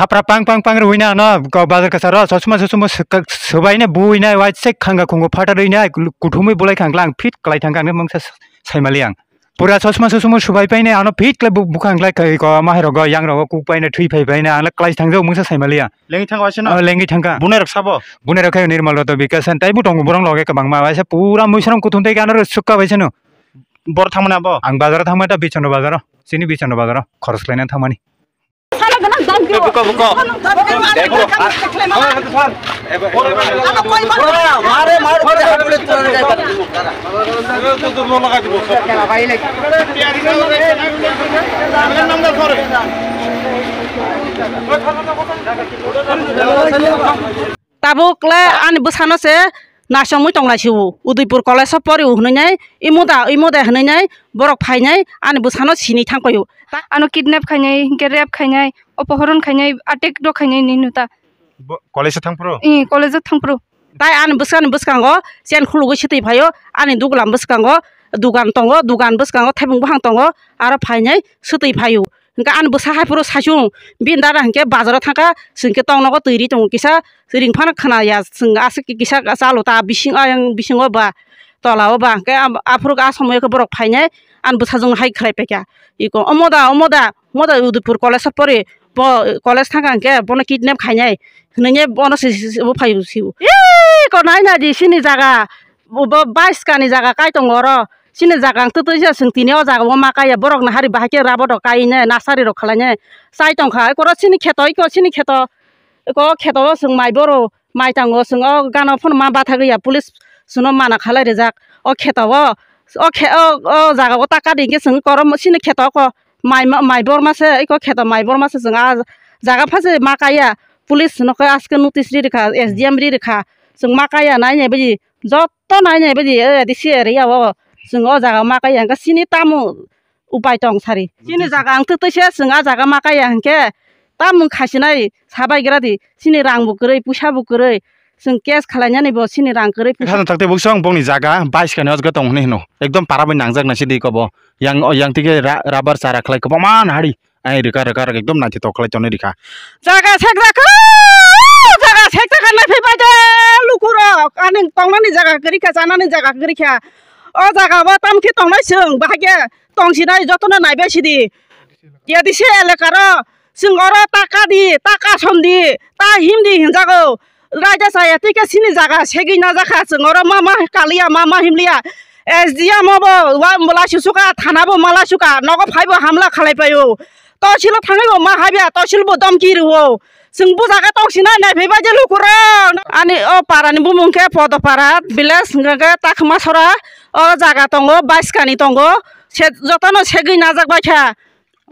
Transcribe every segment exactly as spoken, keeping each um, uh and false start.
Apra pang pang pang rwina no, ko bazar kasaro, sosma sosma swka-, swbaina buina, waisa khanga khungo phatarwina, kuthumwi bulai khanglang, phit kwlai thangkha, ang mungsa saimali ang. Pura sosma sosma swbai paina, ano phit kwlai bu-, bukhang kwlai kai ko, mahai rogo, yang rogo, kuk paina, thwi phai paina, ang kwlai thangjak, mungsa saimali ang. Lengwi thangkha waisa no? Oh, lengwi thangkha. Bunai rok sabo? Bunai rok khayo Nirmal Roto Bikash, taibo tongo borok loge kwbangma, waisa pura muisarong kuthum tei gana rw sukha waisa no. Bor thangmani abo? Ang bazaro thangmani ta Bichondra bazaro, chini Bichondra bazaro, khoros khlaina thangmani. Buko, buko. Tabuk le ani bwsano se naisingwi tongnai se o, Udaipur college o pori o hwnwi nai, imo da, imo da hwnwi nai borok phainai ani bwsano sinwi thang paio. Ano kidnap khainai, hinkhe rape khainai, opohoron khainai, attack rok khainai hinwi hwno ta. Bo college o thang phuru? Ee, college o thang phuru. Tai ani bwskang, bwskango chain khulugwi swtwi phaio, ani duglam bwskango dugan tongo, dugan bwskango thaiphung buphang tongo, aro phainai swtwi phaio. Hwnkhe ani bwsa hai phuru saichung, bini dada hwnkhe bazaro thangkha, chwng khe toknogo twi ri tongo kisa, ring phano khna ya, chwng aswk kisa chalo ta bising, ayang bisingo ba, tola o ba, hwnkhe aphuru a somoyo khe borok phainai ani bwsajwk hai khlai paikha. Iko omo da, omo da, omo da Udaipur college o pori, bo college thangkha hwnkhe bono kidnap khainai, hwnwi bono se, se, se, bo phaio sio. Iko nai nai di sini jaga, bo, bo baiskani jaga kai tongo oro. Chini jaga ang twtwi se chwng tini o jaga o ma kaiya, borok ni hari bahai khe rubber rok kainai, nursery rok khlainai chai tongkha. Eko oro chini kheto, eko chini kheto, eko kheto o chwng mai boro, mai tango chwng o gana phano ma bathagwi ya, police chwngno mana khalai rijak o kheto o. O khe-, o, o jaga o ta kadi hwnkhe chwng eko oro chini kheto o ko mai ma, mai borma se, eko kheto mai borma se chwng a jaga pha se ma kaiya, police chwngno khe aske notice ri rikha, S D M ri rikha, chwng ma kaiya nai nai baji. Joto nai nai baji, eh, A D C area o chwng o jaga ma kaiya hwnkhe chini tamo upai tong sari. Chini jaga ang twtwi se chwng a jaga ma kaiya hwnkhe tamo khasinai sabai gra di, chini rang bo kwrwi, puisa bo kwrwi, chwng case khwlainani bo chini rang kwrwi, puisa. Khana takte bukchung bongni jaga baiskani o jaga tong hwnwi hwno. Ekdom para bai nangjak nai sidi kobo. Yang, yang tike ra-, rubber chara khlai kwbangma nahari. Ai rwkha rwkha rwkha ekdom naithotok khlai tonwi rwkha. Jaga sekjakha, jaga sekjakha naiphai bai de lukurok. Ani tongnani jaga kwrwikha, chanani jaga kwrwikha. O jaga o tamkhe tongnai chwng, bahai khe tongsinai jotono naibai sidi. A D C elakaro chwng oro ta kadi, ta kasomdi, ta himdi hinjago. Raida chaya tei khe chini jaga segwi najakha, chwng oro ma, ma kaliya, ma, ma himliya. S D M o bo wa, mala susuka, thana bo mala suka, nogo phai bo hamla khalai paio. Tohsilo thangwi bo ma habya, tohsil bo domki rwo. Chwng bo jaga tongsinai naiphai bai je lukurok. Ani o para ni bumung khe Podopara village, hwnkhe Takhmasora. O jaga tongo, baiskani tongo. Se jotono segwi najak baikha.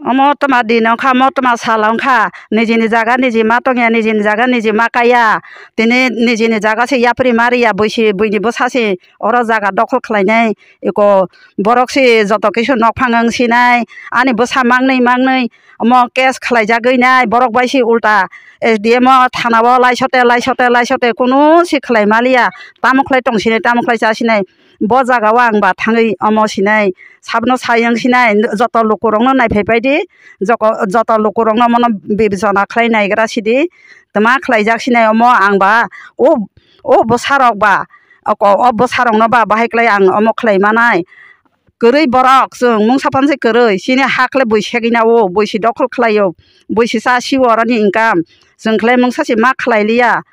Omo tma din wngkha, omo tma sal wngkha, nijini jaga niji ma tongya, nijini jaga niji ma kaiya, tini nijini jaga se yapri ma riya, buisi buini bwsa se oro jaga dokhol khlainai, eko borok se joto kisu nokphang wng sinai, ani bwsa mangnwi mangnwi omo case khlaijagwi nai, borok bai se ulta S D M o thana o laisote laisote laisote kunu se khlai maliya, tamo khlai tong sinai, tamo khlai cha sinai. Bo jaga o ang ba thangwi omo sinai, sabno sayang sinai, joto lukurokno naiphai pai di, joko-, joto lukurokno omono bibechona khlai naigra sidi, tma khlaijak sinai omo ang ba, o, o bwsarok ba, o ko-, o bwsarokno ba bahai khlai ang omo khlai manai. Kwrwi borok chwng mungsa phan se kwrwi, chini ha khlai bui segwi na o, bui si dokhol khlai o, bui si cha si o oroni income, chwng khlai mungsa se ma khlai liya,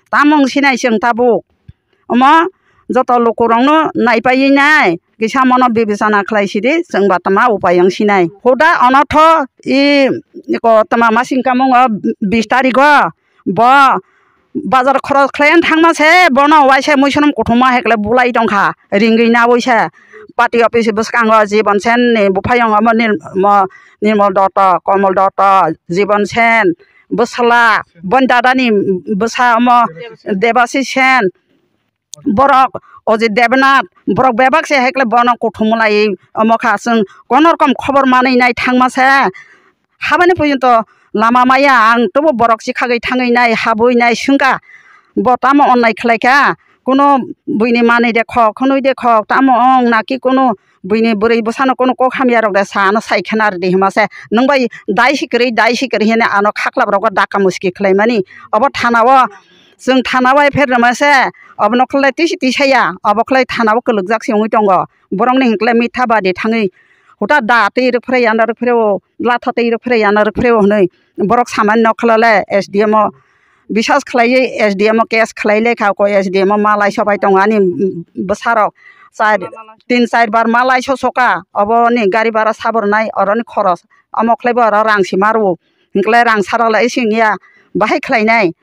tamo wng sinai chwng tabuk. Omo joto lukurokno naipaiwi nai, kisa mono bibechona khlai sidi, chwng ba tma upai wng sinai. Huda onotho i ko tma masing kamungo bis tarigo bo bazar khoros khlaiwi thangma se, bono waisa muisonom kuthuma hekle bulai tongkha, ringwi nawi se. Party office bwskango Jibon Sen ni buphayung omo Nir-, mo-, Nirmol Dotto, Komol Dotto, Jibon Sen, bwsala, boni dadani bwsa omo Debasi Sen. Borok o je Debnath, borok bebak se hai khe bono kuthumlai omo kha, chwng kono rokom khobor manwi nai thangma se. Habani porjonto lama maya, ang tobo borok chikhagwi thangwi nai, habwi nai swngkha, bo tamo onnai khlai kha, kuno buini manwi de khok, hwnwi de khok, tamo ong naki kuno buini bwrwi bwsano kuno kok hamya rok de sa ano sai khena rwdi hima se. Nwng bai dai si kwrwi, dai si kwrwi hwnwi ano khaklap rogo daka muski khlaimani. Obo thana o, chwng thana o F I R rwma se, obono khlai twi si twi saya, obo khlai thana o kwlwkjak se wngwi tongo. Borokni hinkhlai mitha badi thangwi huta da twi rwkphre ya, ano rwkphre o, latha twi rwkphre ya, ano rwkphre o hwnwi borok samani nokhlale S D M o biswas khlaiwi S D M o case khlai lekha, ko S D M o malai sobai tongo ani bwsarok. Char, tin char bar malai so soka, oboni gari bara sabornai, oroni khoros, omo khlaibo oro rang si maro, hinkhlai rang sarok lai sing ya, bahai khlainai,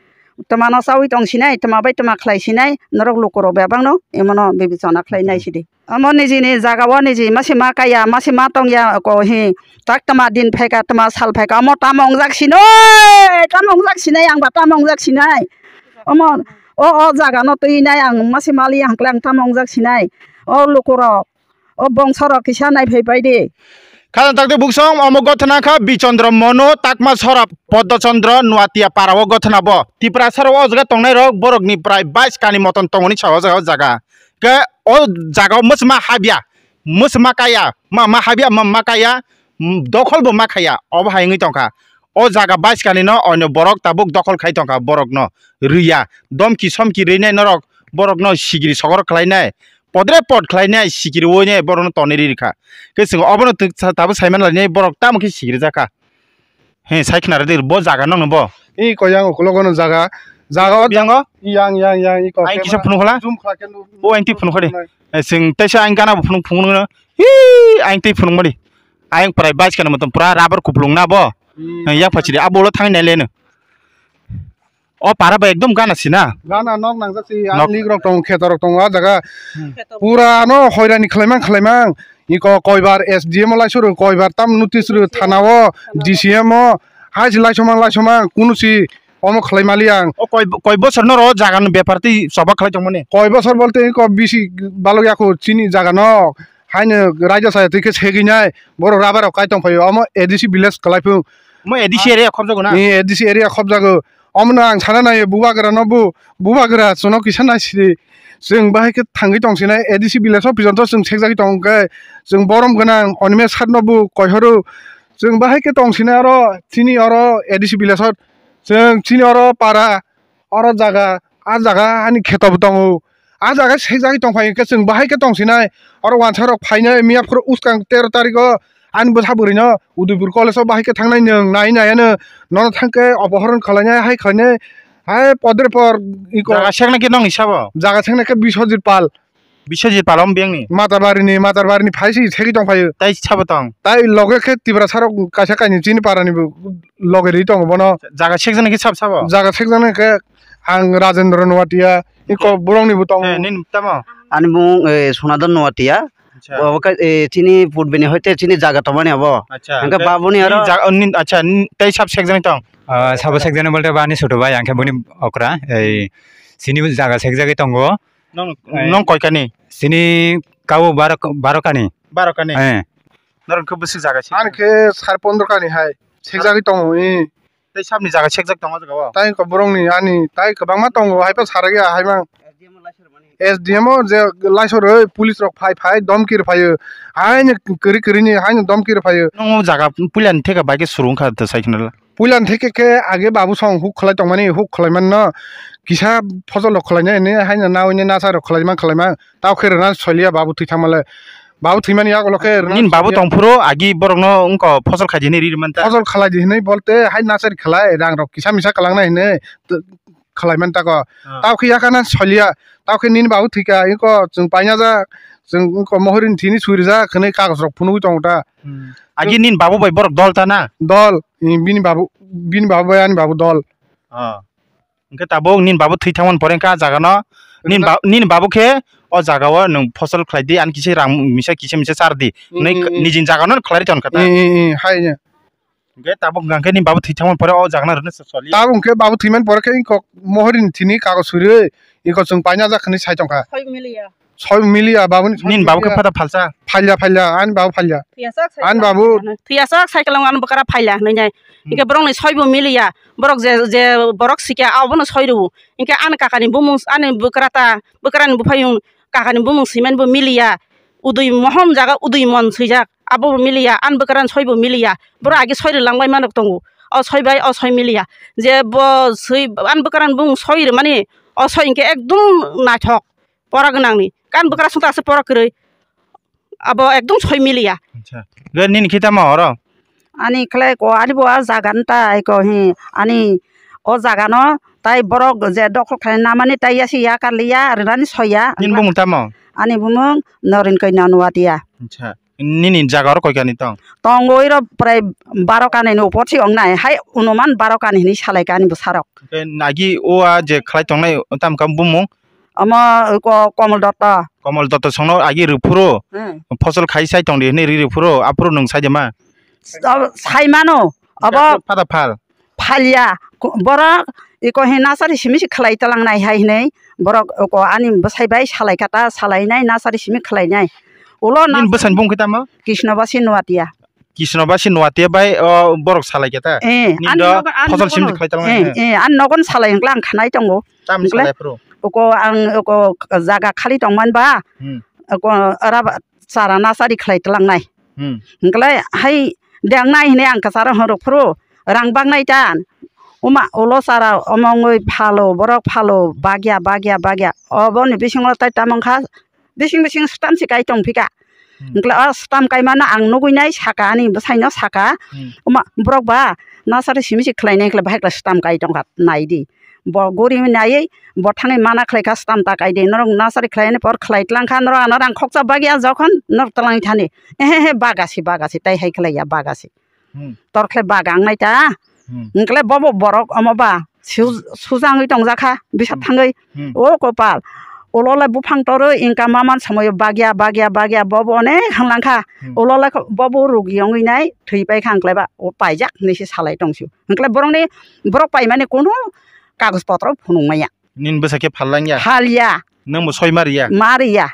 twmano chaui tong sinai, twma bai twma khlai sinai, norok lukurok bebakno emono bibechona khlai nai sidi. Omo nijini jaga o niji masi ma kaya, masi ma tongya ko hi. Tak tama din phaika, tama sal phaika, omo tamo wngjak sinoi, tamo wngjak sinai, ang ba tamo wngjak sinai. Omo o, o jaga no twi nai ang masi mali hangkle ang tamo wngjak sinai. O lukurok, o bongsorok kisa nai phai pai di. Khajang takti buksong omo gothona kha Bichandra Manu, Takma Sorap, Poddo Chandra, Nuatia para o gothona bo. Tiprasa rok o jaga tongnai rok borok ni prai bais kani moton tongoni sa o jaga, o jaga. Ke o jaga o mwsma habya, mwsma kaya, ma, ma habya, ma, ma kaya, mm, dokhol bo ma khaya, obo hai wngwi tongkha. O jaga baiskani no onyo borok tabuk dokhol khai tongkha, borok no rwya, domki somki rwinai norok, borok no sigiri sogor khlainai, podre pod khlainai, sigiri oinai borok no tonwi rikha. Khe chwng obono tabuk saiman lainai borok tamo khe sigiri jakha. He, sai khna rwdi, bo jaga nokno bo. I koyang ukulogo no jaga. Jaga o biyango? Yang, yang, yang, i kok. Aing kisa phunukhola? Zoom khlai khe nu-, o aing twi phunukho de. Nai. Eh, sing teisa aing gana bo phunuk phunuk no. Hi, aing twi phunuk mani. Aing prai bais kana motom pura rubber kuplung na bo. Hmm. Eh, yak phachiri abo lo thang nai leno. O para ba ekdom gana sina. Gana nok nangjak si, nok. Lik rok tong, kheto rok tong, o jaga. Hmm. Pura no hoirani khlaimang khlaimang. Iko koibar S D M o laisuru, koibar tam notice ru thana o, D C M o, hai se laisomang laisomang, kunu si omo khlai mali ang. O koi, koi bosor no ro jaga ni bepar tei choba khlai tongmani? Koi bosor bolte iko bisi balok yaku chini jaga no, haino raida saya twi khe segwi nai, borok rubber rok kai tong phaio, omo A D C village kwlai phung. Mo A D C area khobjago na? Ni A D C area khobjago. Omono ang sana naio, bubagra no bu, bubagra chwngno kisa naisidi. Chwng bahai khe thangwi tong sinai A D C village o pijonto chwng sekjagwi tong khe, chwng borom gwnang Animesh sir no bu koihoro. Chwng bahai khe tong sinai oro chini oro A D C village o. Chwng chini oro para, oro jaga, a jaga ani kheto bo tongo. A jaga sekjagwi tong phai khe chwng bahai khe tong sinai. Oro wansa rok phainai miya phuru uskang tero tarikh o ani bwsa bwrwi no Udaipur college o bahai khe thangnai nwng nai nai ano nono thang khe opohoron khlainai hai khlainai hai podre por iko. Jaga seknai khe nong hisabo? Jaga seknai khe Biswajit Pal. Biswajit Pal om biyang ni? Matarbari ni, Matarbari ni phai si segwi tong phaio. Tai sabo tong? Tai loge khe Tiprasa rok kaisa kainwi chini para ni bo loge ri tongo bono. Jaga sekjaknai khe sab sabo? Jaga sekjaknai khe ang Rajendra Noatia, iko borok ni bo tongo. Eh, nini tamo? Ani mung, eh, Sonadon Noatia. Acha. Obo khe, eh, chini putbini hoite chini jaga tongmani obo. Acha. Hingke babuni aro. Ni jaga, ni, acha, ni, tei sab sekjaknai tong? Ah, sabo sekjaknai bolte ba ani choto bai, ang khe boni okra, ei, chini jaga sekjagwi tongo. Nong, eh, nong koi kani? Chini kabo baro, baro kani. Baro kani? Eh. Norok khe bwswk jaga se? Ani khe sar pondro kani hai sekjagwi tongo, eh. Tei sabni jaga sekjak tongo jaga o? Tai kok borokni ani tai kwbangma tongo, hai phano saragya hai mang. S D M o je laisor oi, police rok phai phai domki rw phaio. Haino kwrwi kwrwi ni haino domki rw phaio. Nung o jaga puila ni theka bai khe suru wngkha da sai khna. Puila ni theke khe age babu song huk khlai tongmani, huk khlai manno kisa phojolo khlai nai hwnwi haino nawi nai nacha rok khlai man khlai man. Tao khe rwna soliya babu thwi thangmale. Babu thwimani yagulo khe rwna soliya. Nini babu tongphuru agi borokno wngkha phosol khaidi hinwi ri manta. Phosol khlaidi hinwi bolte hai nachari khlai rang rok kisa misa kwlangna hinwi t-, khlai manta ko. Ah. Tao khe yakhana soliya. Tao khe nini babu thwikha iko chwng paina jak chwng iko mohorini thini suri jak hinwi kagoj rok phunugwi tongo ta. Hmm. Agi nini babu bai borok dol ta na? Dol. Bini babu, bini babu bai ani babu dol. Ah. Hingke tabuk nini babu thwi thangmani pore hingke ah jaga no nini ba-, nini babu khe o jaga o nwng phosol khlai di, ani kisa rang misa kisa misa char di. Mm, nini, mm, mm. Nijini jaga no khlai ri ton kha ta. Mm, mm, mm, hai ya. Hingke tabuk hingke nini babu thwi thangmani pore o jaga no rwno soli. Tabuk hingke babu thwimani pore khe iko mohori ni thini kagoj suri iko chwng paina jak hinwi sai tong kha. Soi mili ya. Soi miliya, babuni soi Nin babu khe miliya. Phata phalsa. Phalya, phalya, ani babu phalya. Thwiyasok sai Ani babu. Thwiyasok cycle ang ano bwkra phalya hinwi nai. Hmm. Hingke borok ni soi bo miliya. Borok je, je borok sikya abono soi rwo. Hingke ani kaka ni bumung, ani bwkra ta, bwkra ni buphayung kaka ni bumung swiman bo miliya. Udui mohom jaga udui mon swijak. Abo bo miliya. Ani bwkra ni soi bo miliya. Borok agi soi rwlang bai manok tongo. O soi bai, o soi miliya. Je bo swi, ani bwkra ni bumung soi rwmani, o soi hingke ekdum naithok. Pora gwnangni. Kan bwkra sungta se pora kwrwi. Abo ekdum soi miliya. Acha. Ge nini khita ma oro? Ani khlai ko, ani bo a jaga nta ai ko hi. Ani o jaga no tai borok je dokhol khlai namani tai ya si ya kar liya, rwnani soya. Nini bumung tamo? Ani bumung Norin Kanya Nuatia. Acha. Nini jaga oro koi kani tong? Tongo iro prai baro kani ni upor si ong nai. Hai unuman baro kani hini salai kani bwsarok. Ke nagi o a je khlai tongnai tam kam bumung? Omo ko-, Komol Dotto. Komol Dotto songno agi rwphuru, Hmm. Phosol khai sai tongdi hinwi ri rwphuru, aphuru nwng sai de ma? Abo sai mano, abo Phata phal. Phalya, ko-, borok iko he nasari simi si khlai talang nai hai hinwi, borok ko ani bwsai bai salai kha ta, salai nai nasari simi khlai nai. Ulo Nini nas- bwsani bung khe tamo? Krishna Basi Nuatia. Kisno ba si Nuatia bai o borok salai khe ta. Eh, Nini ani do nogo, ani phosol nogo sim no. Khlai talang Eh, eh. Eh, ani nogon salai wngkla ang khanai tongo. Tam Wngkla? Salai phuru. Oko ang oko jaga khali tongman ba. Hmm. Oko raba chara nasari khlai talang nai. Hmm. Wngkla hai deng nai hine ang kasaro horok phuru rang bak nai tan. Uma ulo chara omongoi phalo, borok phalo, bagya, bagya, bagya. Oboni bisingo tai tamang kha bising bising stam si kai tong phika. Hmm. Wngkla o stam kai mano ang nugui nai saka ani bwsai no saka. Hmm. Oma borok ba nasari simi si khlai nai khlai bahai khlai stam kai tong kha nai di. Bo guri nai bo thangwi mana khlai kha stam ta kai di. Norok nasari khlai ani por khlai tlang kha norok ano rang khoksa bagya jokhon norok tlang thani. Ehe he bagasi bagasi tai hai khlai ya bagasi. Hmm. Tor khlai baga wngnai ta. Hmm. Wngkle bobo borok omo ba su-, Hmm. Sujangwi tongjak kha, bisa Hmm. Thangwi. Hmm. O kopal. Ulo le buphang torwi wngka maman somoyo bagya, bagya, bagya, bobo onek hwnlang kha. Hmm. Ulo le kho-, bobo rugi wngwi nai thwi pai kha wngkle ba. O paijak hinwi se salai tong sio. Wngkle borokni, borok paimani kunu kagoj potro phunuk maya. Nini bwsa khe phal lang ya? Phal ya. Nwng bo soi ma riya? Ma riya.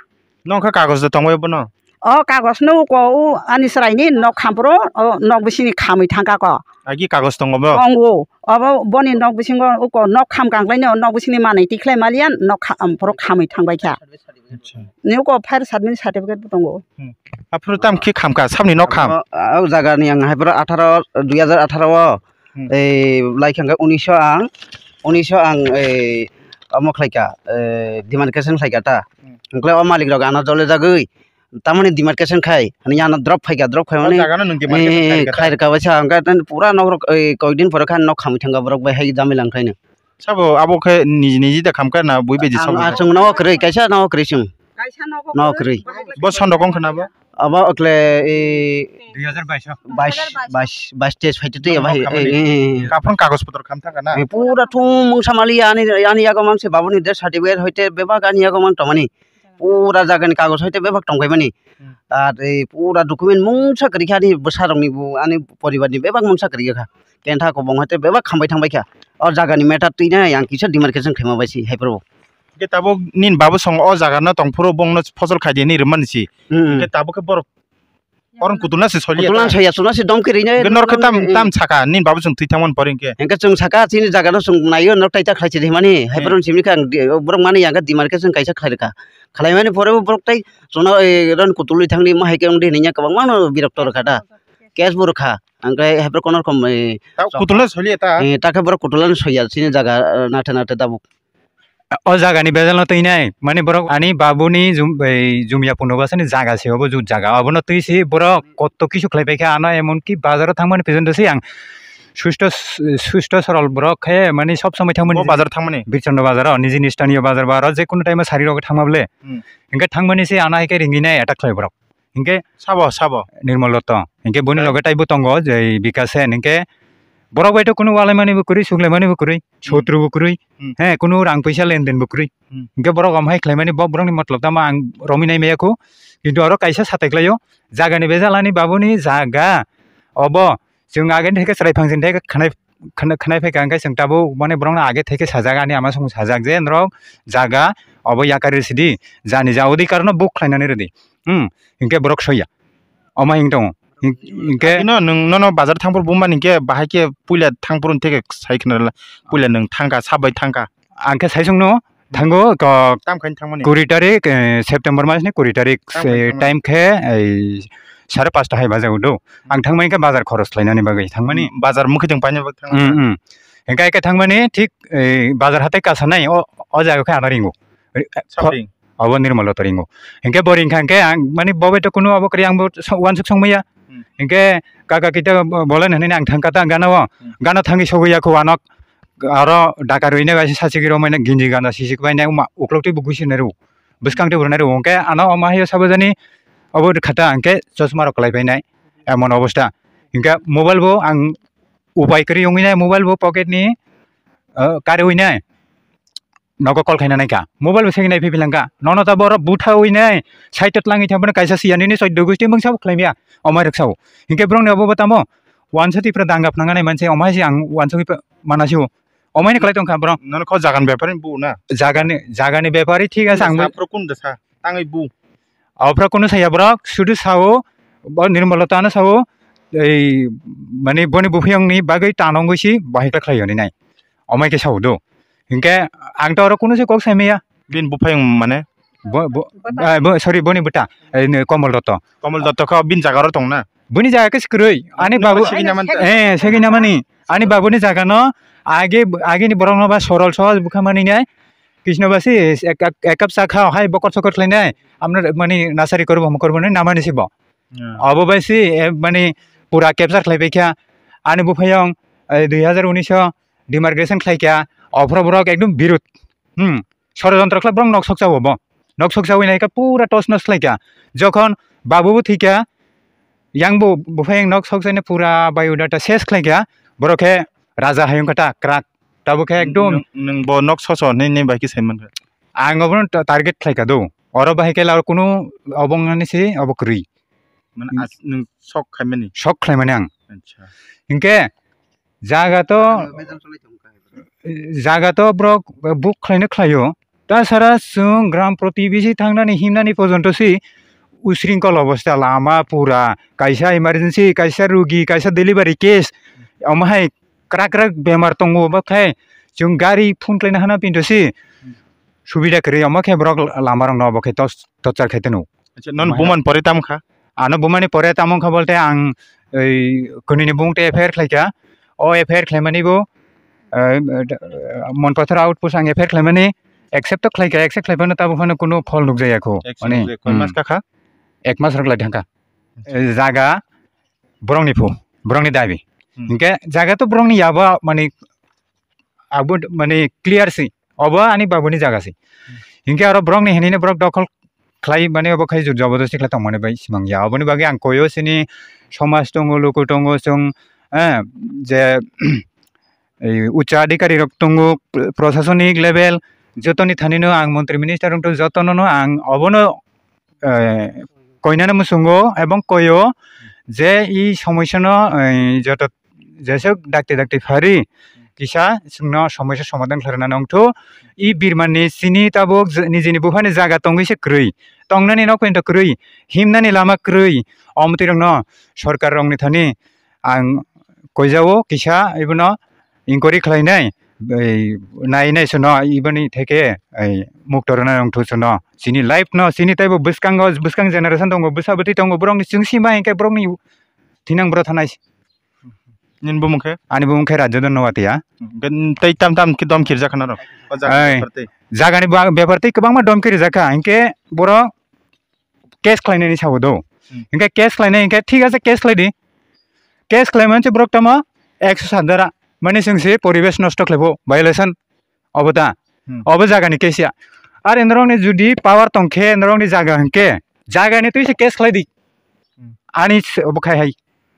Nokha kagoj da tongbai bono? O kagoj no ko u ani chwraini nok khampro, o nok bisingni khamwi thangkha ko. Agi kagoj tongo bo? Tongo. Obo boni nok bisingo uko nok kham kanglaino, nok bisingni manwi tikhlai maliya, nok kha-, ampro khamwi thangbai kha. Acha. Ni uko fire submit certificate bo tongo. Hmm. Aphuru tam khe khamkha, sabni nok kham? O, o jagani ang hai boro atharo, dui hajar atharo o, Hmm. Ei, lai kha hwnkhe unisho ang, unisho ang, ei, omo khlaika, ei, demarcation khlaika ta. Hmm. Hwnkhe o malik rok ano jole jagwi, tamoni demarcation khai, hwnwi ano drop phaika, drop khai O mani, jagano nwng demarcation eh, khai rwkha ta? Khai rwkha baisa, hwnkhe pura nok rok, ei, koyekdin pore khe nok khamwi thangkha borok bai hai jamila wngkhaino. Sabo abo khe niji niji da khamkha na bui beji Ang, sabo ah, khe? Chwng nogo kwrwi, kaisa nogo kwrwi chwng. Kaisa nogo Nogo kwrwi. Kwrwi. Bo son rok wngkha na bo? Abo okle, eh, Dui hajar bais o. Bais, bais, bais test phaitwi twi Tong abo, nok khamani. Eh, eh, eh. Kaphang kagoj potro kham thangkha na? Eh, pura thung mungsa mali ani, ani yago manse babuni death certificate hoite bebak ani yago mang tongmani. Pura jagani kagoj hoite bebak tongkhaimani. Hmm. Ar, eh, pura document mungsa kwrwi kha ani bwsarokni bo, ani poribarni bebak mungsa kwrwi kha. Kentha kobong hoite bebak khambai thangbai kha. O jagani matter twi nai ang kisa demarcation khaima bai si hai phuru. Hwnkhe tabuk nini babu song o jaga no tong phuru bongno phosol khai di hinwi rwmani si. Hmm. Hwnkhe tabuk khe borok oron kutulna se soliya Kutulna ta? Soya, chuna se domki rine. Hwnkhe norok khe tam, eh, tam saka nini babu song twi thangmani pore hwnkhe? Hwnkhe chwng saka chini jaga no chwng naio, norok taita khlai chidi mani. Hai Hmm. Borok simi kha ang di-, borok mani yang khe demarcation kaisa khlai rwkha. Khlai mani pore bo borok tai chuna, eh, ron kutulwi thangdi ma hai khe wngdi hinwi kwbangma no birokto rwkha ta. Case bo rwkha. Hwnkhe hai borok kono rokom, eh, Ta kutulna soliya ta? Eh, ta khe borok kutulna soya chini jaga, eh, nathe nathe tabuk. O jaga ni bejal no twi nai, mani borok ani babu ni jum-, bai jumia puno basa ni jaga se obo jut jaga, obo no twi si borok kotto kisu khlai pai kha, ano emon ki bazar o thang mani pejon do se ang susto, susto sorol borok khe mani sob somoi thang mani. Bo bazar thang mani? Birchando bazar o, nijini staniyo bazar ba aro je kono time o sari rok thang ma ble. Hmm. Hingke thang mani se ano hai khe ringwi nai attack khlai borok. Hingke Sabo, sabo. Nirmol Dotto. Hingke boni Tei? Loge taibo tongo, je Bikash Sen. Hingke borok bai to kunu walaimani bo kwrwi, suklaimani bo kwrwi, Hmm. Sotro bo kwrwi, Hmm. He, kunu rang puisa lenden bo kwrwi. Hmm. Hingke borok om hai khlaimani bo borokni motlop tamo ang romwi nai maya kho. Kintu oro kaisa satai khlaio, jagani bejalani babuni jaga obo chwng ageni theke chwrai phangchini theke khanai khna-, khnai phaikha, hwnkhe chwng tabuk mane borokno age theke sajak, ani ama song sajak je norok jaga obo yakari sidi, jani ja odhikar no buk khlainani rwdi. Hmm, hinkhe borok soiya. Omo hing tongo. Hing-, hinkhe ino nwng nono bazar thangphuru bumani hinkhe bahai khe puila thangphuru theke sai khna rwla. Puila nwng thangkha, sabai thangkha. Ang khe sai songno thango, ko-, Tam khaini thangmani? Kuri tarik, eh, September mas ni kuri tarik, Tam khaini eh, thangmani? Time khe, eh, sare pasta hai bajago do. Ang thangmani khe bazar khoros khlainani bagwi thangmani. Bazar mukhi tong paina bagwi thangmani? Hmm, hmm. Hingke, hingke thangmani thik, eh, bazar hatai kasanai, o, o jaga khe ano ringo. Ri-, Sapring. Obo Nirmalo to ringo. Hingke bo ringkha hingke ang, mani bo bai to kunu abo kwrwi ang bo so-, wansuk songmaya. Hmm. Hingke kaka kita bo-, bolen hinui ang thangkha ta gana o. Hmm. Gana thangwi sogwi yakho anok. Aro Dhaka rwina bai sachigwi romwi na ginji gana sisik bai na ma uklok twi bo gusi nai rw. Bwskang twi bo rwnai rw. Hingke ano omo hayo sabo jani obo khata hingke chosma rok kwlai painai emon obostha. Hingke mobile bo ang upai kwrwi wngwi nai mobile bo pocket ni, ah, karwi nai. Nogo call khaina naikha. Mobile bo segwi nai phiphi langkha. Nono ta borok buthawi nai. Side o tlangwi thangphano kaisa siya nini choddo gusti mungsa bo khlaimya. Omai rwksa o. Hinkhe borokni obo bo tamo. Wansa tipra danga phnangani manse omai se ang wansa tipra mana se o. Omai ni kwlai tongkha borok. Nono kho jagan bepari bu na. Jagani, jagani bepari thik ase ang. Sapro kun desa. Tangwi bu. Aphra kunu saya borok, sudu sao, bo Nirmalo tano sao, ei, mane boni buphiyongni bagwi tanongwi si bahai khlai hwnwi nai. Omai khe sao do. Hinkhe ang to oro kunu se kok sai maya. Bini buphayong mane? Bo, bo, Bota. Ah, bo, sorry, boni bwta, ei, ne, Komol Dotto. Komol Dotto kho bini jaga ro tong na? Boni jaga khe se kwrwi. Ani Bini babu, bwta segwi na man ta? Eh, segwi na mani. Ani babuni jaga no age, age ni borok no ba sorol sohoj bwkha mani nai. Kisno basi ek, ek, ek cup cha kha hai bokor sokor khlai nai. Amno mani nasari korbo mo korbo nai namani si bo. Hmm. Abo bai si, eh, mani pura capture khlai bai kha. Ani buphayong, eh, dui hajar unis o demarcation khlai kha. Ophro borok ekdom birut. Hmm. Sorojontro khlai borok nok sok chao bo. Nok sok chawi nai kha pura tos nos khlai kha. Jokhon babu bo thwi kha, yang bo buphayong nok sok chaina pura biodata ses khlai kha. Borok khe raja hayung kha ta krak. Tabuk khe ekdom. Nwng, nwng bo nok soso hinwi nini bai khe sai mankha? Ang obono ta-, target khlai kha do. Oro bahai khe laro kunu obo wngnani se obo kwrwi. Mane as-, nwng sok khaimani? Sok khlaimani ang. Acha. Hinkhe jaga to, jaga to borok book khlaino khlaio. Tasara chwng gram protibesi thangnani himnani porjonto se usringkol obostha, lama pura, kaisa emergency, kaisa rugi, kaisa delivery case, omo hai krak krak bemar tongo, bo khe chwng gari phone khlaina hana pinto se subida kwrwi, omo khe borok lama rokno obo khe tos-, torchar khai tano. Acha, non buman pore tamo kha? Ano bumani pore tamo kha bolte ang ei kwnwini bumung te F I R khlai kha. O F I R khlaimani bo, eh, Monpathor outpost ang F I R khlaimani accept to khlai kha, accept khlai phano tabuk phano kunu phol nukjaya kho. Accept nukjaya. Koi mas ka kha? Ek mas rok lai thangkha. Acha. Eh, jaga borokni phu, borokni dabi. Hmm. Hinkhe jaga to borokni yaba mani abo mani clear si. Obo ani babuni jaga si. Hmm. Hinkhe aro borokni hinino borok dokhol khlai mani obo khai jabardasti khlai tongmani bai simang ya. Oboni bagwi ang koyo sini somaj tongo, luku tongo, chwng, eh, je, ei, ucha adhikari rok tongo, pr-, prosasonik level, jotoni thanino ang montri minister wngtong, jotonono ang obono, eh, koinani muchungo ebong koyo je i somosya no, eh, joto jeswk dakti dakti phari kisa chwngno somosya somadhan khlairwna nongthu. I birmani chini tabuk je-, nijini buphani jaga tongwi se kwrwi, tongnani nok pinto kwrwi, himnani lama kwrwi, omtwi rokno sorkar rokni thani ang koijao kisa ibono inquiry khlainai, ei, nainai sono iboni theke, ei, mukto rwna nongthu sono. Chini life no, chini taibo bwskango, bwskang generation tongo, bwsa bwtwi tongo, borokni chwng sima hinkhe borokni thinang bwrwi thanai. Nini bumung khe? Ani bumung khe Rajadhan Noatia. Hwnkhe tei tam tam khe dom kirjak khna rok? O jaga ni bepar tei. Jagani ba-, bepar tei kwbangma dom kirijak kha, hinkhe borok case khlainani sabo do. Hmm. Hinkhe case khlainai hinkhe thik ase case khlai di. Case khlai manse borok tamo ekso sat dara. Mani chwng se poribesh nosto khlaibo, violation obo ta. Hmm. Obo jagani case ya. Are norokni judi power tongkhe norokni jaga hinkhe jagani twi se case khlai di. Hmm. Ani se obo khai hai.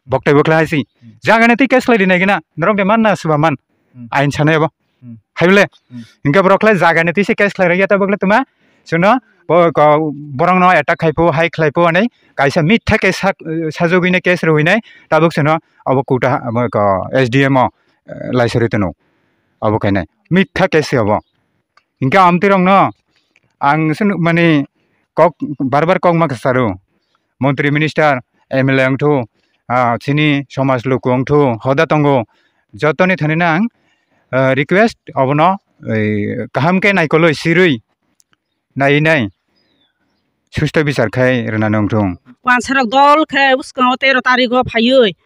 Bok tei bokla hai si. Hmm. Jagani twi case khlai di nai gina. Norok de man na suba man. Hmm. Ain sanai abo. Hmm. Hai bole. Hmm. Hinkhe borok khlai jagani twi se case khlai rwya ta bokle tuma. Chwngno bo ko-, borokno attack khai phu, hai khlai phu hinwi kaisa mitha case sak-, sajagwino case rwinai tabuk chwngno abo kuta abo ko S D M o eh, laisari tono. Abo khainai. Mitha case se abo. Hinkhe amtwi rokno ang se nuk mani kok bar bar kok ma kwcharo. Montri minister, M L A wngthu, ah, chini somaj luku wngthu, hoda tongo. Jotoni thani nang, eh, request obono, eh, kaham khe naikolwi sirwi nai nai susto bichar khai rwna nongthung. Wansarok dol khe bwskango tero tarigo phaiwi,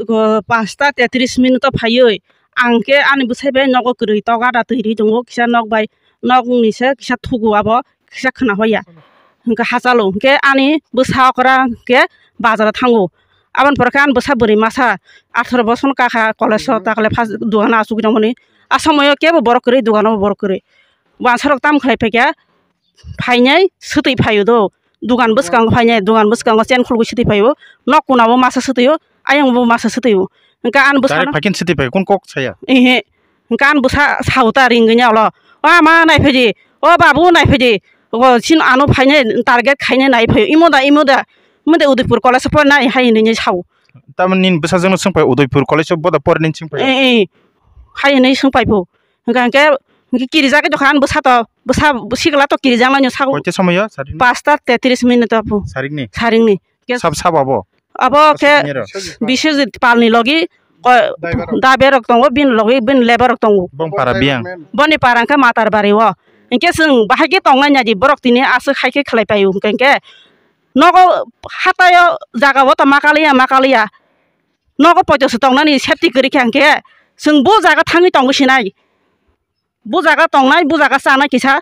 go pasta tetris minuto phaiwi, ang khe ani bwsai bai nogo kwrwi toga da twi ri tongo, kisa nok bai nok ni se kisa thugo abo kisa khwna hoya. Hwnkhe hachalo hwnkhe ani bwsa okra hwnkhe bazaro thango. Aboni pore khe ani bwsa bwrwi masa atharo bosor kakha college o takle first dogano achugwi tongmani. A somoyo kebo borok kwrwi dogano borok kwrwi. Wansarok tam khlai phaikha phainai swtwi phaio do. Dugan bwskango phainai, dugan bwskango chen khulgwi swtwi phaio. Nok kunabo masa swtwio, ayangbo masa swtwio. Hwnkhe ani bwsano Direct phaikin swtwi phai, kun kok saya? Ehe. Hwnkhe ani bwsa sao ta ringwi nya ulo. O ama nai phaidi, o babu nai phaidi. O chin ano phainai target khainai nai phaio. Imo da, imo da. Imo da Udaipur college o pore nai hai hinwi sao. Tamoni nini bwsajwkno swngphai Udaipur college o boda pore nini swngphai? Eh, eh. Hai hinwi swngphai phu. Hwnkhe, hwnkhe, hwnkhe kirijagwi tongkha ani bwsa to, bwsa sikla to kirijaknaino sago. Koita somoyo saring? Pasta tetris minute o phu. Saringni? Saringni. Sab sab abo? Abo khe Biswajit Pal ni logi ko-, Driver. Driver rok tongo, bini logi bini lebar rok tongo. Bong para biyang? Boni para hwnkhe Matar bari o. Hwnkhe chwng bahai khe tongnai nadi borok tini aswk hai khe khlai paio hwnkhe hwnkhe nogo hataio jaga o to ma kaliya ma kaliya. Nogo poito se tongnani safety kwrwi khe hwnkhe chwng bo jaga thangwi tongwi sinai. Bo jaga tongnai, bo jaga chanai kisa,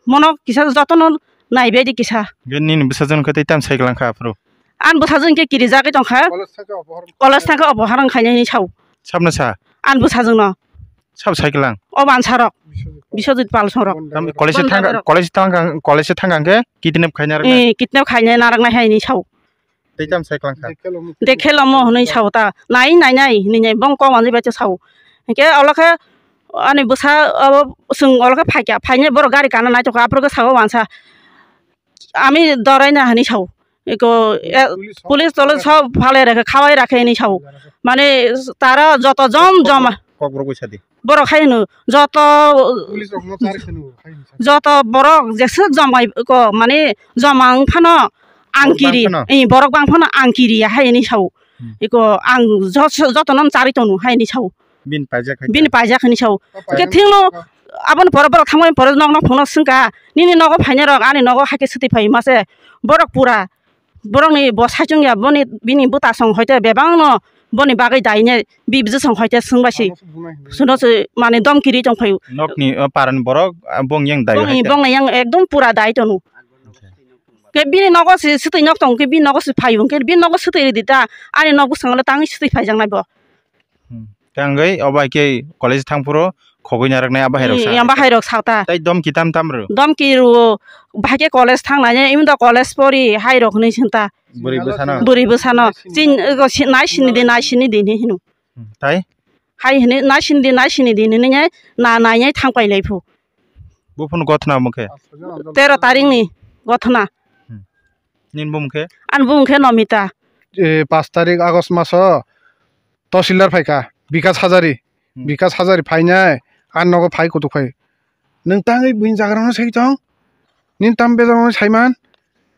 mono kisa jotono naibai di kisa. Hwnkhe nini bwsajwk hwnkhe tei tamo cycle wngkha aphuru? Ani bwsajwk hwnkhe kirijagwi tongkha. College thangkhe obo harang khainai hinwi sao. Sabno sa? Ani bwsajwkno. Sab cycle ang? O wansarok. Biswajit Pal songrok. Tamo college thangkha, college thangkha, college thangkha hwnkhe kidnap khaina rwknai? Eh, kidnap khaina narwknai hai hinwi sao. Tei tamo cycle wngkha? Dekhe lomo hwnwi sao ta. Nai, nai, nai, hinwi nai, bong kok manjwi bai sao. Hwnkhe olo khe ani bwsa abo chwng olo khe phaikha, phainai borok gari kana naitokha, aphuru khe sao wansa. Ami doraina hwnwi sao. Eko, e, police tole sob phalai rakhe, khawai rakhe hinwi sao. Mane tara joto jom jom. Kokborok bai sadi. Borok hai hwno joto, joto borok jeswk jomai ko mane joma wng phano ang kiri, borok bang phano ang kiri ya hai hinwi sao. Iko ang jotono charwi tongno hai hinwi sao. Bini paijak hinwi sao. Hwnkhe thikno aboni pore borok thangmani pore nokno phunukno swngkha, nini nogo phainai rok ani nogo hai khe swtwi phai mase borok pura. Borokni bo saichung ya, boni, bini bwta song hoite bebak no boni bagwi daine bibji song hoite swngbai si. Suno se mane dom kiri tong phaio. Nokni, o, parani borok, a, bong yang dai. Bong yang ekdom pura dai tonu. Ke bini nogo si swtwi nok tong ke bini nogo si phaio ke bini nogo swtwi ridi ta ani nok bwskango le tangwi swtwi phaijaknai bo. Hmm. Tei ang bai obo hai khe college thang phuru khogwi narwknai abo hai rok sa. Yang bahai rok sa ta. Tei dom kitam tam rw? Dom ki rw, bahai khe college thang nai, imi da college pori hai rok hinwi sing ta. Bwrwi bwsano? Bwrwi bwsano. Chin, nai sini di, nai sini di hinwi hino. Hmm. Tei? Hai hinwi nai sini di, nai sini di hinwi na nai thang pai lai phu. Buphun gothna mukhe? Tero tarik ni gothna. Hmm. Nini bumung khe? Ani bumung khe Nomita. E, pash tarik August maso Tahsildar phaikha, Bikas Hajari. Hmm. Bikas Hajari phainai, ani nogo phai kutuk phai. Nwng tangwi buini jagarokno sai tong? Nini tamo bejak rokno saiman?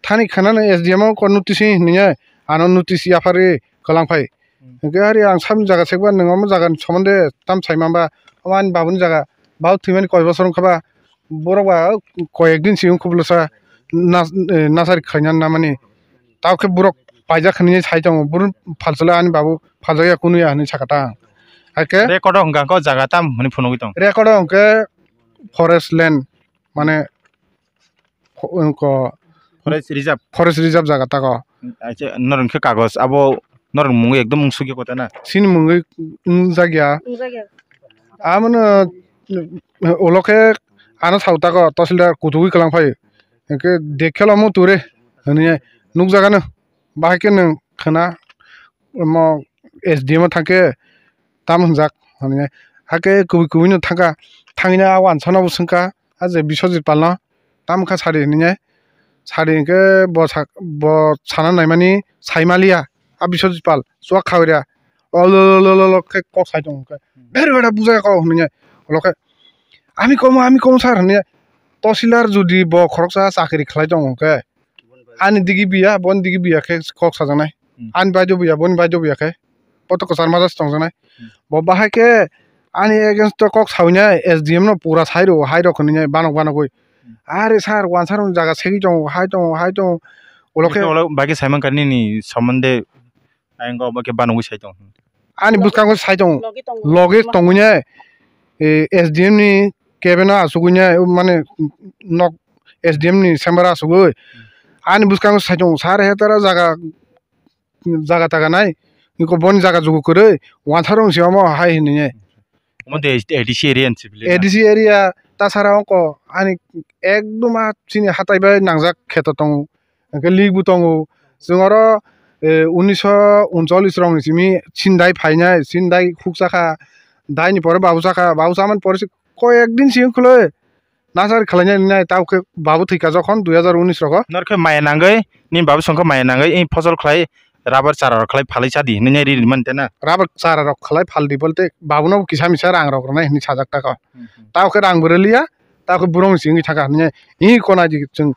Thani khana nwng S D M o kok notice hinwi, ano notice yapharwi kwlang phai. Hmm. Hwnkhe ari ang sabni jaga sekba nwng omo jagani somonde tamo saimanba? Omo ani babuni jaga, babo thwimani koi bosor wngkhaba. Borok ba koyek din simi khublosa nas-, eh, nasari khaina namani. Tao khe borok paijak hinwi sai tongo. Borok phalsala ani babu phaljakya kunuya hinwi sakha ta. Hakhe record o hwnkha khe o jaga tam hinwi phunugwi tong. Record o hwnkhe forest land, mane, pho-, ko-, Forest reserve. Forest reserve jaga tako. Acha, norok khe kagoj abo norok mungwi ekdom wngsukya kota na? Chini mungwi wngjakya. Wngjakya. Abono ulo khe ano sao tako, Tahsildar kuthugwi kwlang phai. Hwnkhe, "Dekhelo mo ture," hwnwi nukjagano. Bahai khe nwng khwna, omo S D M o thangkhe tamo hwnjak, hwnwi. Hakhe kubui kubui no thangkha, thangwi no a wansano bo swngkha, a je Biswajit Palno, "Tamo kha sari?" hwnwi. Sari hwnkhe bo sa-, bo sana naimani saimaliya, a Biswajit Pal chuak khaui rya. olo lo lo lo lo khe kok sai tongo khe, "Bere bere bujai kok," hwnwi, ulo khe, "Ami komo, ami komo sir," hwnwi, tosilder jodi bo khoroksa chakri khlai tongo khe, ani digi biya, boni digi biya khe kok sajaknai. Hmm. Ani baido biya, boni baido biya khe. Bo to kwchar majak se tongjaknai. Hmm. Bo bahai khe ani against o kok sawi nai S D M no pura sai rw, hai rok hwnwi nai banok banok oi. Hmm. "Are sir, wansa rok jaga segwi tongo, hai tongo, hai tongo." Ulo khe ulo bai khe sai mankha nini somonde ayang o bai khe banok oi sai tongo. Ani bwskango sai tongo. Logi tongo. Logi tongwi nai, eh, S D M ni cabin o asugwi nai, mane nok S D M ni chamber o asugwi. Hmm. Ani bwskango sai tongo, "Sir, he tara jaga jaga taga nai, iko boni jaga jugu kwrwi, wansa rong si omo hai hinwi nai." Omo de A D C area ni civilian. A D C area tasara ongko ani ekdom a chini hatai bai nangjak kheto tongo, hwnkhe lik bo tongo. Chwng oro, eh, unisho uncholish rong ni simi chini dai phainai, chini dai huk chakha, dai ni pore babu chakha, babu chamani pore se koi ek din simi khwlwi. Nasari khlainai nai, tao khe babu thwikha jokhon dui hazar unis rogo. Norkhe maya nangwi, nini babu songkhe maya nangwi, ih, phosol khlai, rubber chara rok khlai phalwi chadi, hinwi nai ri rimani tena. Rubber chara rok khlai phaldi bolte, babuno kisa misa rang rok rwnai hinwi sajak tako. Hmm, hmm. Tao khe rang bo rwliya, tao khe borok ni simi thangkha hinwi nai, ih, kona di chwng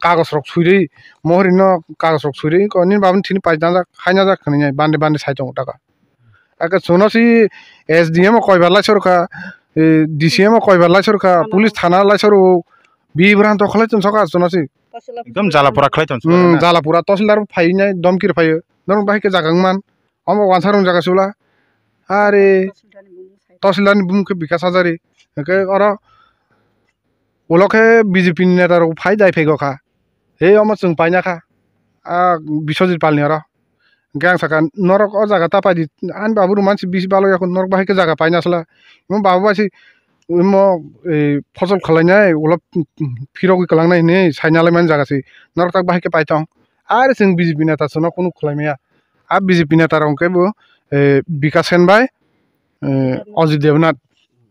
kagos rok swirwi, mohori no kagos rok swirwi, ko nini babuni thini paijak, hainajak hinwi nai, bande bande sai tongo tako. Ake chwngno si S D M o koibar lai sorkha, eh, D C M o koibar lai sorkha, police thana lai soro, bibranto khlai tong soka chwngno si. Ekdom jala pura khlai tong soka. Hmm, na? Jala pura, tosilder bo phai nai, domkir phaio. Norok bahai khe jaga wngman. Omo wansa rong jaga sula. Are, tosilder ni bumung khe Bikas Hajari. Hwnkhe oro ulo khe B J P ni neta rok phai dai phai go kha. He omo chwng paina kha. A Biswajit Pal ni oro. Hwnkhe ang sakha, "Norok o jaga ta paidi, ani babu rwmani se bisi balo yakho, norok bahai khe jaga paina sla." Imo babu bai se imo, eh, phosol khwlainai, ulo phirogwi kwlangnai hinwi saina laimani jaga se, norok tak bahai khe pai tong. Are chwng B J P neta chwngno kunu khwlai maya. A B J P neta rok hwnkhe bo, eh, Bikas Sen bai, eh, Ajit Debnath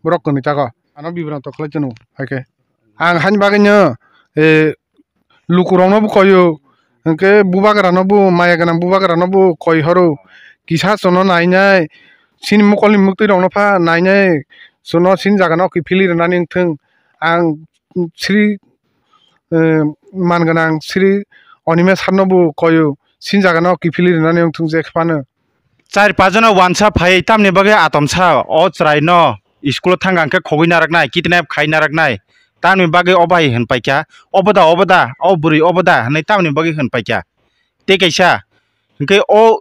borok kwnwi tako. Ano bibranto khlai chwng hai khe. Ang hani bagwino, eh, lukurokno bo koio, hwnkhe bubagrano bo, maya gwnang bubagrano bo koi horo, kisa chwngno nainai, chini mokolni mwktwirokno pha nainai, chwngno chini jagano kiphilwi rwnani wngthung. Ang Sri, eh, man gwnang Sri Animesh sir no bo koio, chini jagano kiphilwi rwnani wngthung je phano. Char pach jona wansa phai tamni bagwi atomsa o chwraino school o thangkha hwnkhe khogwi naraknai, kidnap khai naraknai. Tamni bagwi o bai hwn paikha, "Obo da, obo da, o bwrwi obo da," hwnwi tamni bagwi hwn paikha. Tei kaisa hwnkhe o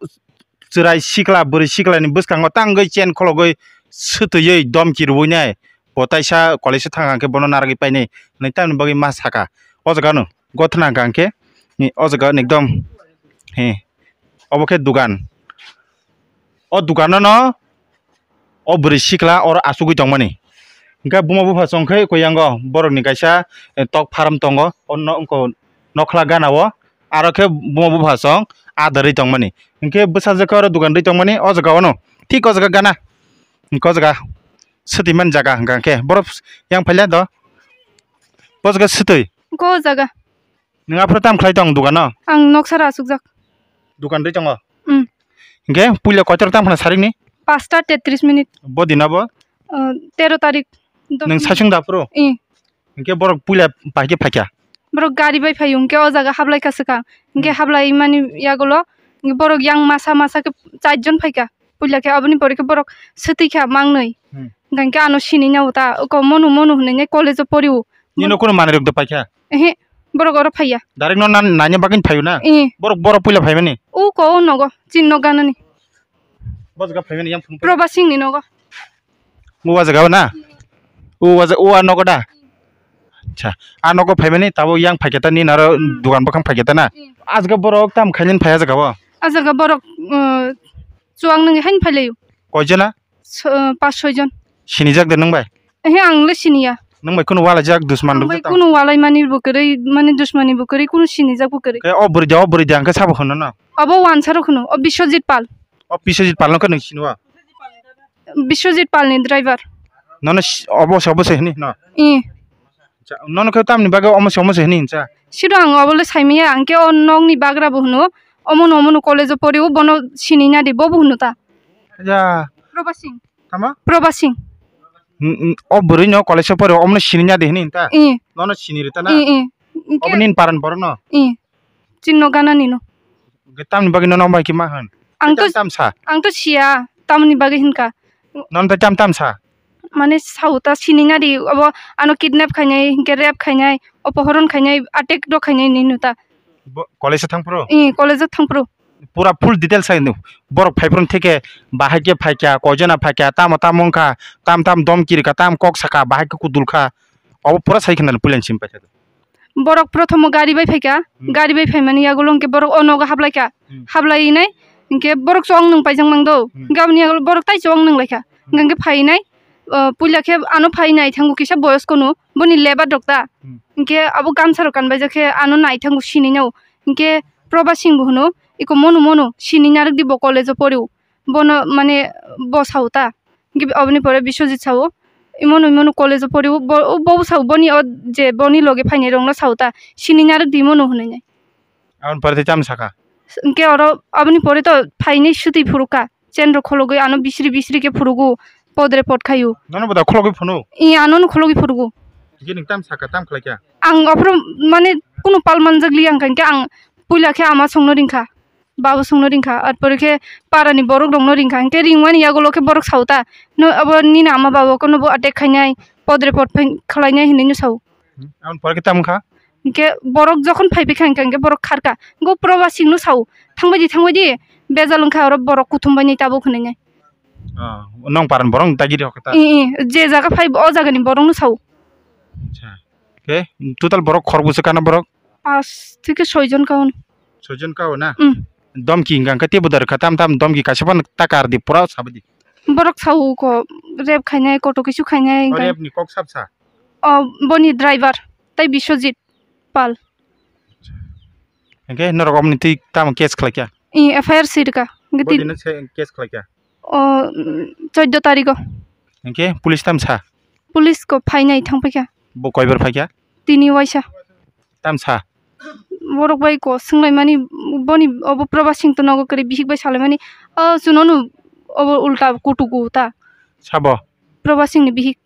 chwrai sikla, bwrwi siklani bwskango tangwi chain khologwi swtwiwi domki rwinai. Bo taisa college o thangkha hwnkhe bono narwgwi painai hwnwi tamni bagwi ma sakha. O jaga no gothna hwnkha hwnkhe o jaga ekdom he. Obo khe dugan. O dugano no o bwrwi sikla oro achugwi tongmani. Hwnkhe buma bupha chong khe koyango borokni kaisa, eh, tok farm tongo. O no-, wngkho nokla gana o. Aro khe buma bupha chong adarwi tongmani. Hwnkhe bwsajwk khe oro dugan rwi tongmani o jaga o no. Thik o jaga gana. Hwnkhe o jaga swtwi mani jaga hwnkha khe borok yang phaila do. O jaga swtwi. Hwnkhe o jaga. Nwng aphuru tam khlai tong dugano? Ang noksa asukjak. Dugan rwi tongo? Mm. Hwnkhe puila koitor tam khna sarik ni? Pasta tetris minit. Bo dina bo? Uh, tero tarik. Nwng saichung da aphuru? Eh. Hwnkhe borok puila pai khe phaikha? Borok gari bai phaio, hwnkhe o jaga hablai ka swkang. Hwnkhe hmm, hablai mani yagulo, hwnkhe borok yang masa masa khe char jon phaikha. Puila khe aboni pore khe borok swtwi kha mangnwi. Hmm. Hwnkhe ano sini nao ta, oko monu monu hwnwi college o porio. Nino kunu manwi rok do paikha? Ehe, borok oro phaiya. Direct no na-, naina bagwi phaio na? Eh. Borok, borok puila phaimani? Uko o nogo, chin nok ganani. Bo jaga phaimani yang phunukhe? Probasing ni nogo. O jaga na? O jaga, o nogo da? Acha. A nogo phaimani tabo yang phaikhe ta ni naro hmm, dugan bwkhang phaikhe ta na? Hmm. A jaga borok tam khainani phai a jaga o? A jaga borok, uh, chuang nungwi hain phailaio. Koi jona? So, uh, pas soi jon. Sinijak de nwng bai? Ehe, ang le siniya. Nwng bai kunu walaijak dusman rok bai jotto? Kunu walai mani bo kwrwi, mani dusmani bo kwrwi, kunu sinijak bo kwrwi. Khe o bwrwi de, o bwrwi de ang khe sabo hwnno no? Obo wansa rok hwno, o Biswajit Pal. O Biswajit Pal no khe nwng siniwo? Biswajit Pal ni driver. Nono si-, obo se, obo se hini no? Ih. Acha, nono khe tamni bagwi omo se, omo se hini hinsa? Siro ang obo le saimanya, ang khe o nokni bagra bo hwno, omono, omono college o pori o, bono sinina di, bo bo hwno ta. Ya. Proba Singh. Tama? Proba Singh. N-, n-, o bwrwi no college o poro, omno sini nya de hini ta? I. Nono sini rita na? I, i. Obo nin paran borok no? I. Chinno gana nino. Ge tamni bagwi nono bai ki ma han? Ang to, tam, tam sa? Ang to siya, tamni bagwi hinka. Non ta tam tam sa? Mane sauta sini nadi, obo ano kidnap khainai, hinke rape khainai, opohoron khainai, attack do khainai ni nuta. Bo-, college o thang phuru? I, college o thang phuru. Pura full details sai nu. Borok phai phuru theke bahai ke phai kya, koi jona phai kya, tamo tamo wngkha, tam tam dom kiri kha, tam kok saka, bahai ke kudul kha. Obo pura sai khna pulen sim paikha. Borok prothomo gari bai phaikha, hmm, gari bai phaimani yagulo hwnkhe borok o nogo hablaikha, hmm, hablai nai hwnkhe borok chwng nwng paijak mangdo, hmm, hwnkhe aboni yagulo borok tai chwng nwng laikha, hmm, hwnkhe phai nai, o, puila khe ano phai nai thango kisa boyosko no, boni lebar rok ta, hmm, hwnkhe abo gamsa rok kanbaijak khe ano nai thango sini nw, hwnkhe Proba Singh bo hwno, iko monu monu sini narwk di bo college o poriw, bono mane bo sao ta. Hwnkhe oboni pore Biswajit sao, imono imono college o poriwo, bo, bo sao boni o je boni loge phainai rokno sao ta, sini narwk di imono hwnwi nai. Aboni pore tei tamo saka? Hwnkhe oro aboni pore to phainai swtwi phurukha, chain rok khologwi ano bisri bisri khe phurugo, podre pod khaio. Nono bo da khologwi phunu? I, anono khologwi phurugo. Hwnkhe nwng tamo saka, tamo khlaikha? Ang aphuru mane kunu pal manjak liya hwnkha hwnkhe ang puila khe ama songno ringkha. Babu songno ringkha, ar pore khe parani borok rokno ringkha, hwnkhe ringmani yagulo khe borok sao ta, no abo nini ama babu kono bo attack khainai, podre pod phai khlainai hinwi no sao. Hmm, aboni pore khe tamo wngkha? Hwnkhe borok jokhon phai phikha hwnkha, hwnkhe borok kharkha, hwnkhe Proba Singh no sao, thangbai di, thangbai di, bejal wngkha oro borok kuthum bai nai tabuk hinwi nai. Ah, nong paran borok dagi rok ta? I, i, je jaga phai o jagani borok no sao. Acha. Khe total borok khorokbwswk kana borok? Pas theke soi jon kaun. Soi jon kao na? Mm. Domki hingka hingke tebo dar kha tam tam domki kaisa phano ta kar di pura sabai di. Borok sao ko rep khainai koto kisu khainai O hingka. Rep ni kok sab sa? O boni driver tai Biswajit Pal. Hingke norok omni twi tamo case khlai kha? I F I R sirka. Hingke Bo tin- dino se case khlai kha? O mm, chaudo tarigo. Hingke police tam sa? Police ko phainai thang paikha. Bo koibar phaikha? Tini waisa. Tam sa? Borok bai ko swnglaimani boni obo Proba Singh to nogo kwrwi bihik bai salaimani o chunonu obo ulta kutuku ta. Sabo? Proba Singh ni bihik.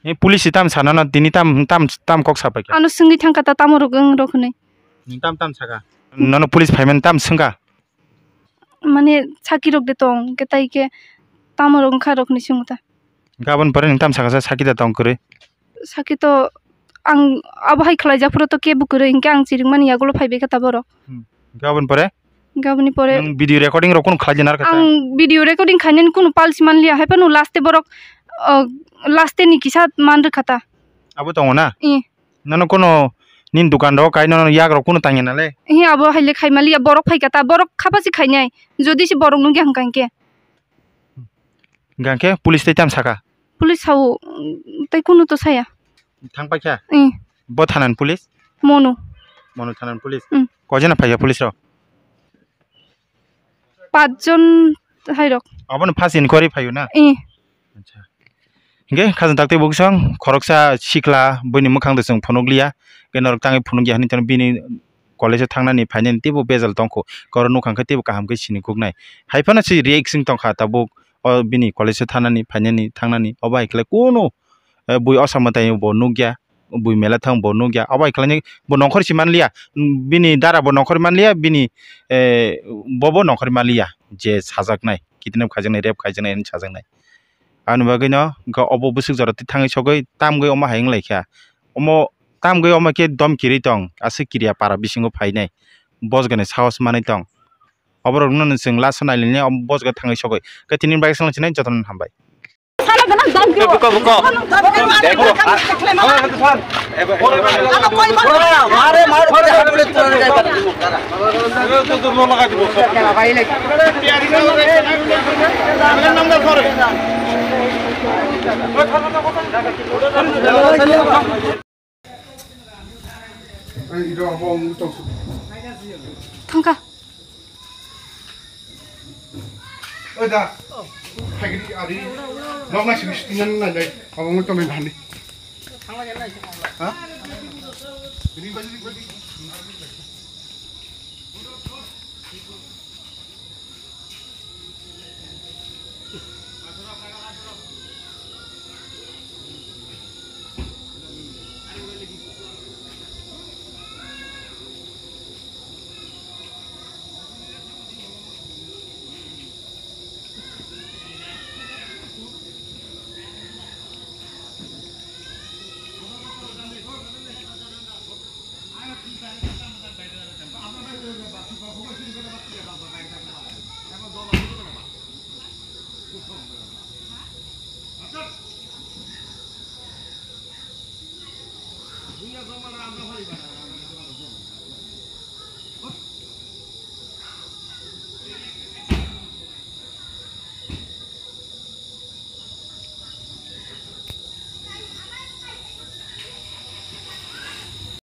Ni police tam sa nono tini tam tam tam kok sa paikha? Ano swngwi thangkha ta tamo rok wng rok hinwi. Ni tam tam saka? Nono police phaimani tam swngkha? Mane saki rok de tong, hwnkhe tai khe tamo rok wngkha rok hinwi swngo ta. Hwnkhe aboni pore nwng tamo sakha sa saki da tong kwrwi? Saki to ang abo hai khlaijak phuru to kebo kwrwi, hwnkhe ang chirikmani yagulo phaibai kha ta borok. Hmm. Hwnkhe aboni pore? Hwnkhe aboni pore Nwng video recording rok kunu khlai di narwkha sa? Ang video recording khainani kunu pal si manliya, hai phano last e borok, uh, last e ni kisa man rwkha ta. Abo tongo na? I. Nono kono nini dukan rok kai nono yak rok kono tangya nale? Hi abo haile khai maliya borok phaika ta borok khapa si khainai jodi si borok nungya hwnkha hinkhe. Hwnkha hinkhe police tei tam saka? Police sao tei kono to saya. Thang paikha? Ih. Bo thanani police? Mono. Mono thanani police? Mm. Koi jona phaikha police rok? Pach jon hai rok. Abono first inquiry phaio na? Eh. Acha. Hingke khajang takte bo kisa khoroksa sikla buini mwkhang de chwng phunukliya. Hingke norok tangwi phunukya hinwi tongwi bini college o thangnani phainani teibo bejal tongkho. Koro nukha hwnkhe teibo kaham khe sini kuknai. Hai phano se reaction tongkha tabuk o bini college o thanani phainani thangnani. Obo hai khlai kunu, eh, bui osa mwtai bo nukya. Bui mela thang bo nukya, abo hai khlainai bo nongkhor si manliya, bini dara bo nongkhor manliya, bini, eh, bo bo nongkhor manliya, je sajaknai, kidnap khaijaknai, rape khaijaknai hinwi sajaknai. Ani bagwino wngkha obo bwswk jora twi thangwi sogwi tamgwi omo hai wnglaikha, omo tamgwi omo khe dom kirwi tong, aswk kiriya para bisingo phainai, bojgani sahos manwi tong, oborokno chwng last o nailainai, omo bojgo thangwi sogwi, khe tini bagwi swngchinai jotono hambai. Buko, buko. Thangkha. Oi da. Phaikri ari. Nokna sini sini nang nai. Abo mo tongni dhani. Ha? Ring baji, ring baji.